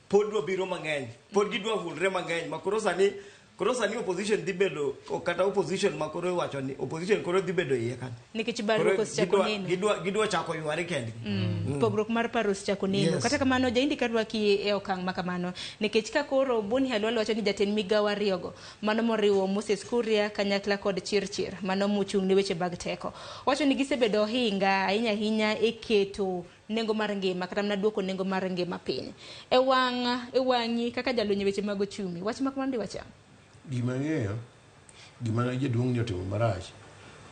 pod dwa biro mang'eny, pod gidwa hulre mang'eny ma koro sani koro sani opposition dhi bedo o- kata opposition ma koro iwacho ni opposition koro dhi bedo iye kanyo. Nikech Koro barruok osechako gidwa, neno. gidwa, gidwa chako yware kendgi. Pogruok mar paro osechako neno. Yes. Kata kamano, Jaindi karwaki e okang' ma kamano. Nikech ka koro Boni Khalwale wacho ni jatend migawo ariyogo, mano moriwo Moses Kuria kanyakla kod Chirchir, mano mochung' ne weche mag teko. Wacho ni gisebedo ohinga ahinya ahinya e keto nengo mar ngima kata mana duoko nengo mar ngima piny. E wang' e wang'i kaka jalony e weche mag ochumi, wach ma kamano diwach ang'o? Gima ang'eyo, gima ne jaduong' ni otimo marach,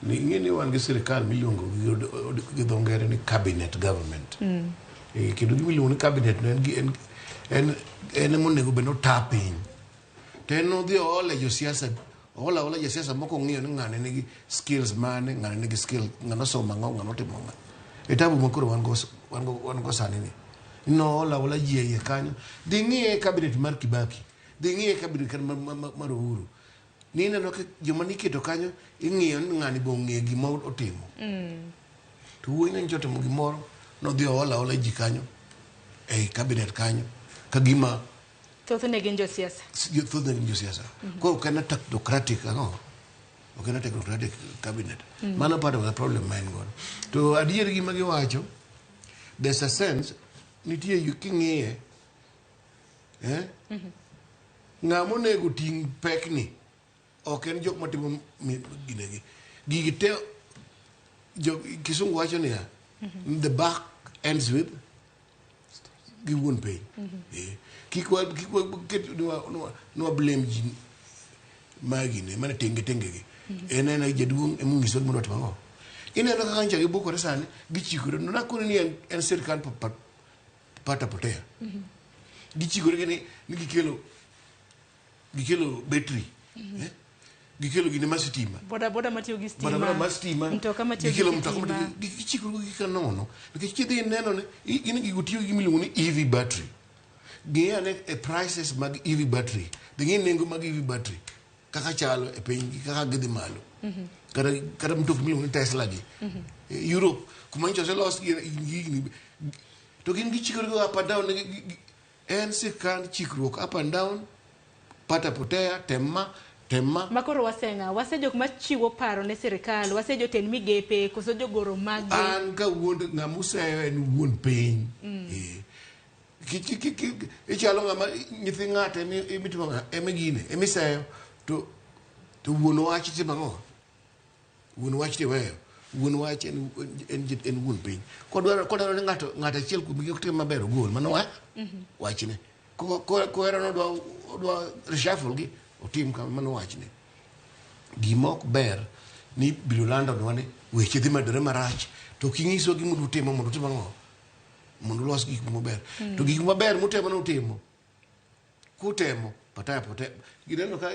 ni ing'e ni wan gi sirikal miluongo gi gi dho ngere ni cabinet government. Eh, kendo gima iluongo ni cabinet no en gi- en en en ema onego bed ni ota piny. To en nodhi oole josiasa, oola aola josiasa moko ong'iyo ni ng'ani nigi skills mane, ng'ani nigi skill, ng'ano osomo ang'o, ng'ano otimo ang'o. E tabu ma koro wan go, wan go, wan go sani ni. Noola aola ji e iye kanyo. Dhi ng'iye e cabinet mar Kibaki. Dhi ng'iye cabinet kata mar, mar, mar Uhuru. Ni ineno ka joma niketo kanyo ing'iyo ni ng'ani be ong'eyo gima otimo. To wuoyi no nyocha otimo gimoro, nodhi oola aola ji kanyo ei cabinet kanyo ka gima Thothne gin josiasa. Thothne gin josiasa. Koro ok en a technocratic ang'o? Ok en a technocratic cabinet. Mano part of the problem ma en godo. To adier gima giwacho, there's a sense, nitie yu- king'iye, eh? Ng'ama onego ting' pekni ok en jok matimo mi- ginegi. Gigi te, jo, kisungu wacho niya, the buck ends with gi wuon piny. Eh, Kik wa kik wa ket ni wa ni wa- ni wa blame ji ma gine mana tenge tenge gi. En ena jaduong' ema onyiso mondo otim ang'o. Ineno kaka nyocha gibukore sani gichikore. No nakoni ni en, en sirkal pa, pa, pata potea. Gichikore gi ni, ni gikelo gikelo battery. Eh? Gikelo gine mar sitima. Boda boda matiyo gi stima. Barabara mar stima. Mtoka matiyo gi gikelo mtoka sitima. matiyo gi gichikore gi kaka nono. Nikech kidhi ineno ne gin gigo tiyo gi gima iluongo ni EV battery. Ng'i ane e prices mag EV battery. Dhi ng'i nengo mag EV battery kaka chalo e piny gi kaka gidhi malo. Kata kata mtokni miluongo ni Tesla gi. E Europe kuma nyocha oselos gi gigni to gin gichikore go up and down gi- gi- gi- en sirkand chikruok up and down pata potea temma temma Ma koro waseng'a, wase jok machiwo paro ne sirikal, wase jotend migepe, koso jogoro maggi. An ka wuond ng'ama useyo en wuon piny. Eh. Ki- ki- ki- ki- Ichalo ng'ama nyithi ng'ato emi emitimo ng'a emi gine emiseyo to to wuon wach timo ang'o? Wuon wach tiweyo. Wuon wach en en en wuon piny. Kodwaro kodwaro ni ng'ato ng'ato achiel kuomgi ok tim maber ogol mano wach wachne. Ko- ko- Kohero ni odwa odwa reshuffle gi otim kama mano wachne. Gima ok ber ni biro landonwa ni weche dhi medore marach to ok ing'iswa gima udwa timo mondo utim ang'o mondo ulos gik maber to gik maber mutemo ni utimo kutemo pataya pote gineno ka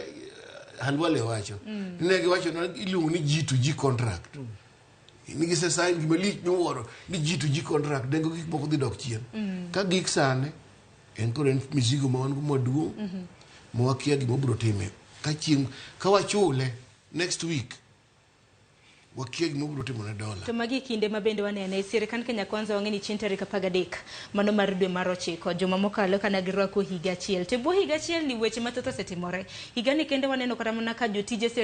Khalwale wacho ne giwacho ni iluongo ni G to G contract ni gise sign gima lich miwuoro ni G to G contract nengo gik moko dhi dok chien ka gik sani en koro en mizigo ma wan go maduong' ma wakia gima obiro time ka chieng' ka wachule next week wakia gima obiro timo ne dola. To magi e kinde ma bende wanene e sirkand Kenya Kwanza wang'e ni chieng' tarik 13 mano mar dwe mar ochiko juma mokalo kana girwako higa achiel. To e bwo higa achiel ni weche mathoth osetimore. Higani kende waneno kata mana ka jotije sirkal